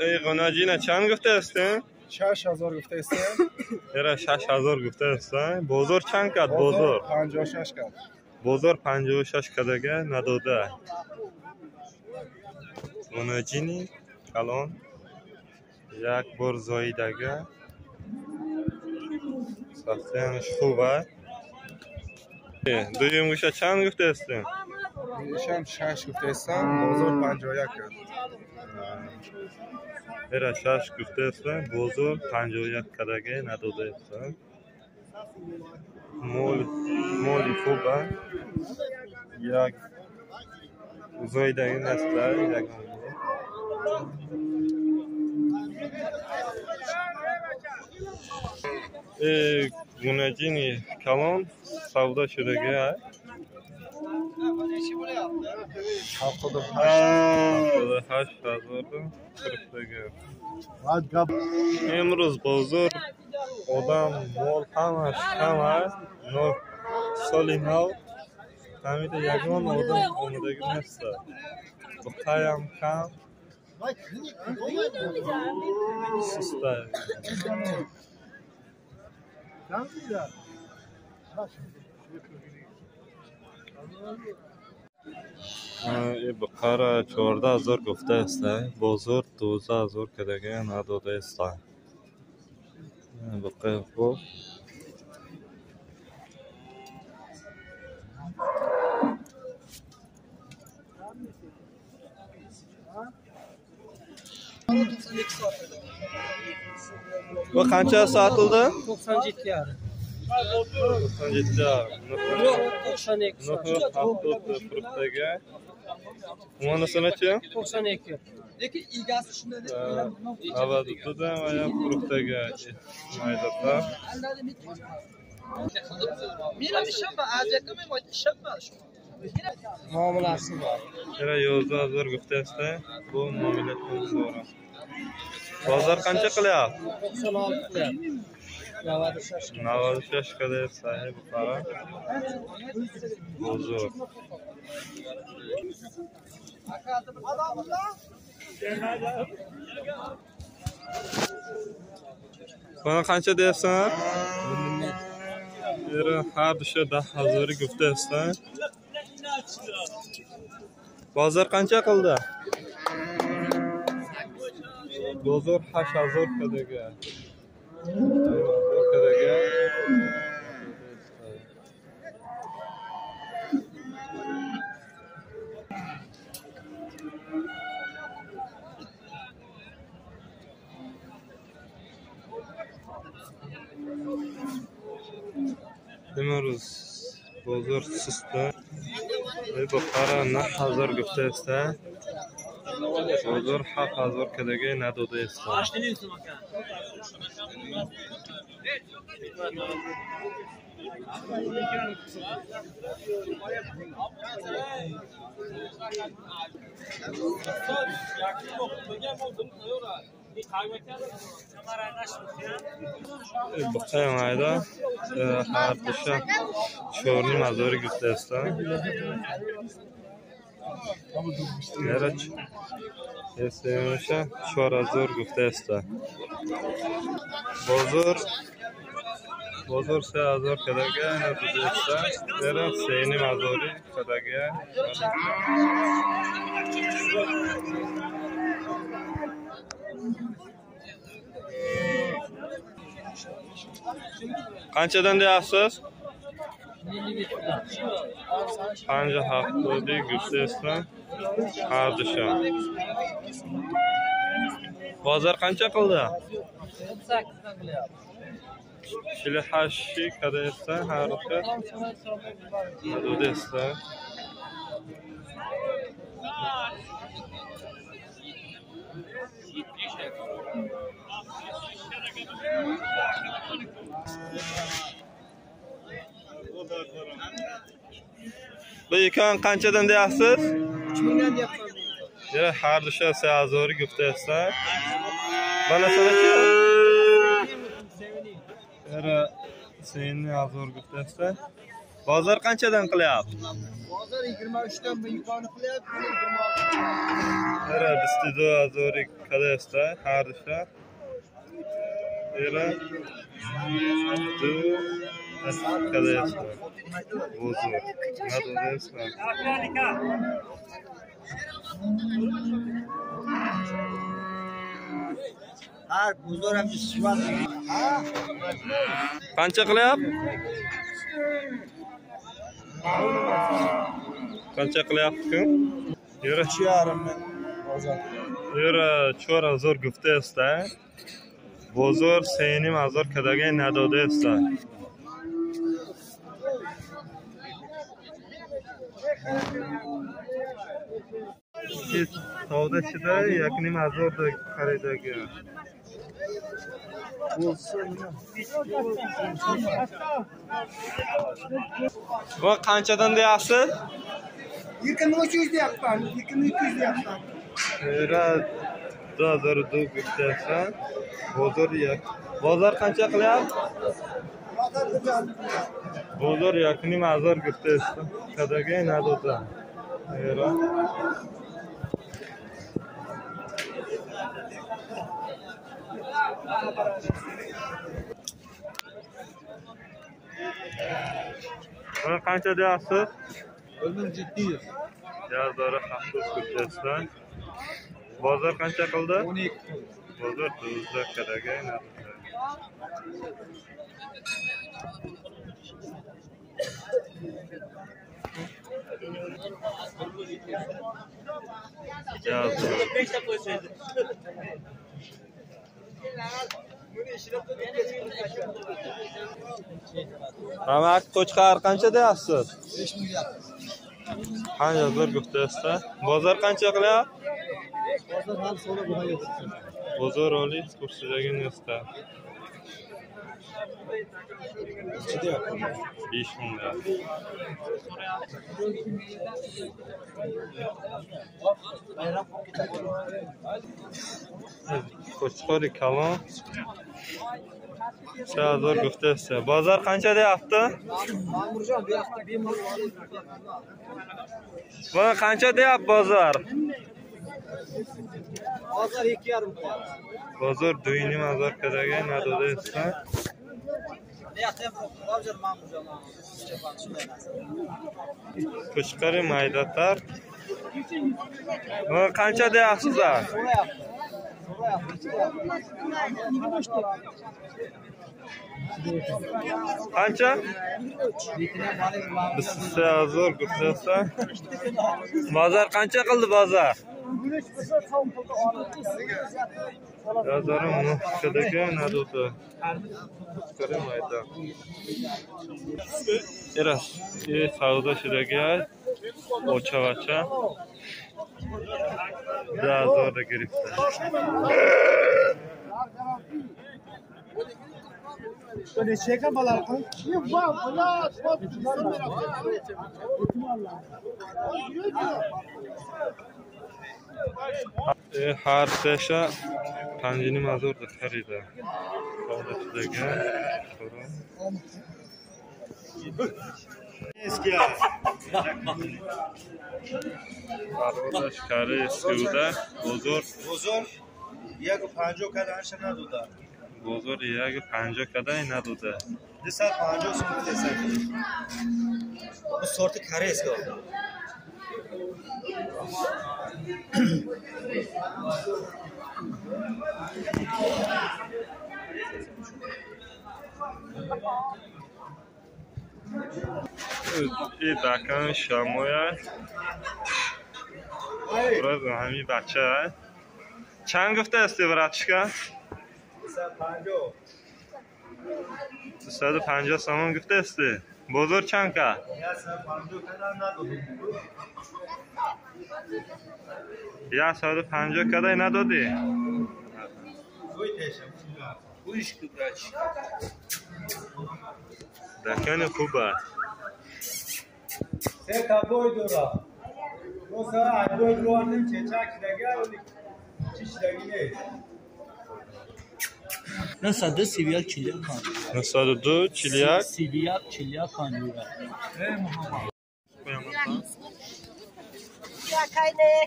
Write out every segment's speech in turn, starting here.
Эй, ғунаҷина чанд гуфтаастем? 6000 гуфтаастем. Эра 6000 гуфтаастем. Бозор чанд кард? Бозор 56 кард. Бозор 56 кардага надода. Ғунаҷини калон як бор зоидага. Сахтиянаш хуб аст. Дуюм гӯша чанд гуфтаастем? Ишам 6 гуфтаастам, бозор 51 кард. Эра 6 гуфтаастам, бозор 51 кардага надодаастам. Моли хуб аст. Як зоидаги нест, ягон бор. Ғунаҷини калон савдо шудаги аст. 78 ҳазор фурӯхтага. Имрӯз бозор одам, мол ҳамаш кам аст. Но соли нав ҳамида ягон одам омадагӣ нест. Буқаям кам, суста. Буқара 14 000 гуфтааст, бозор 12 000 кардага надодааст. Буқаи хуб. Bu qancha sotildi? 97,5. 97,5. 92. Furqdagi. Unisinichi? 92. Lekin egasi shunday deb Navadida va ya furqdagi maydonda. Men ham ishonma, aziyatlamayman, ishonma. Muomalasi bor. Era 11 000 guftasi, bu muomala to'g'ri. Bozor qancha qilyapti? 96 qilyapti. 96. 96 qilyapti, sahih buqara. Bozor. Buni qancha deyapsan? Era har dusha 10 000 guftasi. Bozor qancha qildi? Bozor 8000 kadaga. Kadaga. Imruz bozor susti. Buqara 9000 guftasi. Bozor 7000 kadaga надодаест. Buqa mayda har dusha 4,5 000 guftasi. Yarach Eseyosha 4000 guftasi. Bozor 3000 kadaga надодаест. Era 3,5 000 kadaga. Qanchadan deyapsiz? 5,7 guftasi har dusha. Bozor qancha qildi? 38 dan qilyapti. 48 kadaysa har dusha. Надодаест. Bu ikon qanchadan deyapsiz? 3000 dan deyapman. Yana har dusha 3000 guftasi. Balasanachi? Era 3000 guftasi. Bozor qanchadan qilyapti? Bozor 23 dan imkoni qilyapti, 26. Era 22 hazor kadasta hardisha. Era 2 kadasta. Bozor. Надо. Har bozor ham sifat. Qancha qilyapti? Qancha qilyapti-ku? Yura 3,5 ming bozor. Yura 4,000 gufta. Bozor 3,5 kadaga надода esta. Savdo ichida 1,5 xaridagi. Bu qanchadan deyapsiz? 2300 deyapman, 2200 deyapman. Era 2002 guftasan. Bozor yak. Bozor qancha qilyapti? Bozor 1,5 gufta. Kadaga надода. Era Buni qancha deyapsiz? 1700. 1700 guftasan. Bozor qancha qildi? 12. Bozor 12 kadaga надода. Amak qo'chqor qancha deyapsiz? 5000 deyapmiz. 5000 guftasiz. Bozor qancha qilyapti? Bozor ham so'ra bo'lmayapti. Bozor oliy kursidagi narxda. 5000 deyapti. Qo'chqori kalon 3000 guftasi. Bozor qancha deyapti? Ma'murjon bu yoqda bemalol. Buni qancha deyapti bozor? Bozor 2,5 qilyapti. Bozor 2,5 kadaga надода esta. Qo'chqori maydatar. Buni qancha deyapsizlar? Qancha? 3000 guftasi. Bozor qancha qildi bozor? Bozorim nuqtadagi надода. Qo'chqori mayda. Era savdo shidagi ocha-vacha 2000 girifta. Har sesha 5,5 xarida. Savdo shidagi Parvardash kari eskiuda bozor Bozor 1.50 kadanша надода. Bozor 1.50 kaday надода. 250 сом десак. Bu sorti kari eski. ای دکان شمایه برای همی بچه چند گفته استی براتشکا؟ 250 سامان گفته استی بزرگ چند که؟ 150 کده ندادی؟ دکان خوبه سه تا بوی دورا دو سه بوی دورانم چه چک دگه ولی چیش دگی نیست. 902 31 41 50. 902 41 31 41 50.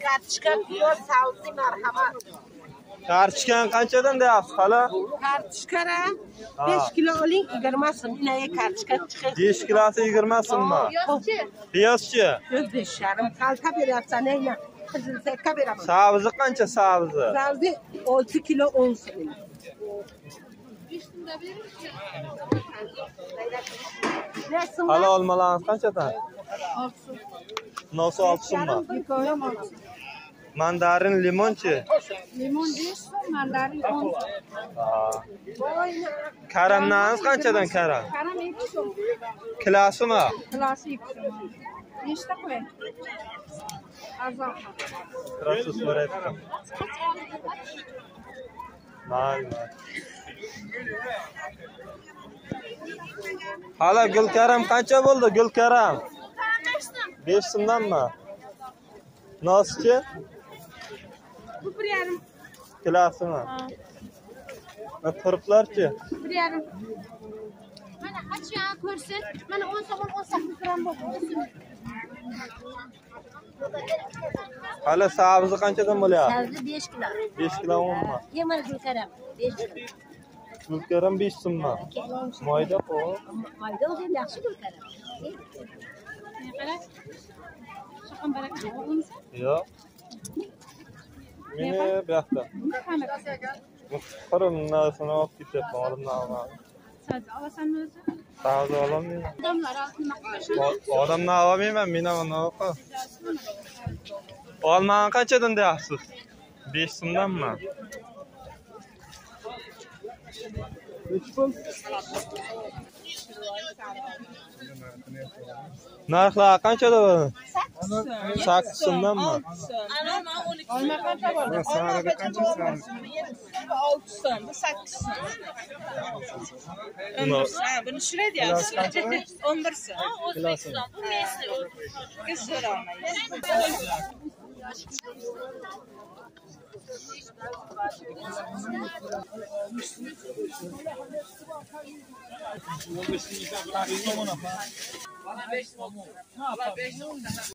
Kartoshka, piyoz, sabzi, marhamat. Kartoshkani qanchadan deyapsiz hali? Kartoshkara 5 kilo oling, 20 so'm. Ina kartoshka chiqadi. 5 kilosi 20 so'mmi? Piyozchi? Piyoz 5,5 kalta beryapsan, ina. Qizil sekka beraman. Sabzi qancha sabzi? Sabzi 6 kilo 10 so'm. Hali olmalarimiz qanchadan? 6 so'm. Nosi 6 so'mmi? Mandarin limonchi? Limon 5 so'm, mandarin 10 so'm. Karamlarimiz qanchadan karam? Karam 2 so'm. Kilosimi? Kilosi 2 so'm. Nechta qo'yay? Arzon. Kilosi so'rayapti. Mayli. Hali gulkaram qancha bo'ldi? Gulkaram 5 so'mdanmi? Noschi? Bu 1,5. Kilosimi? Ha. Turplarchi? 1,5. Mana qachon ko'rsin? Mana 10 so'm 18 gram bo'ldi. Hali sabzi qanchadan bo'lyapti? Sabzi 5 kilo. 5 kilo o'nmi? Yemar gulkaram 5 kilo. Gulkaram 5 so'mmi? Mayda qo'y. Mayda o'zi yaxshi gulkaram. Yo'q. Meni bu yoqda. Qara, narsani olib ketyapman, olimdan olmadim. Sabzi olasanmi o'zi? Sabzi ololmayman. Odamlar nima qilishadi? Odamdan ololmayman, men ham unaqa. Olmani qanchadan deyapsiz? 5 so'mdanmi? Nechi pul? Narxlar qanchada bu? 8 so'mdanmi? Olma qancha bo'ldi? Olma qancha bo'ldi? 6 so'm, bu 8 so'm. Buni shunday deyapsiz. 11 so'm. O'zbekiston, bu Messi. Qiz so'ramaysiz.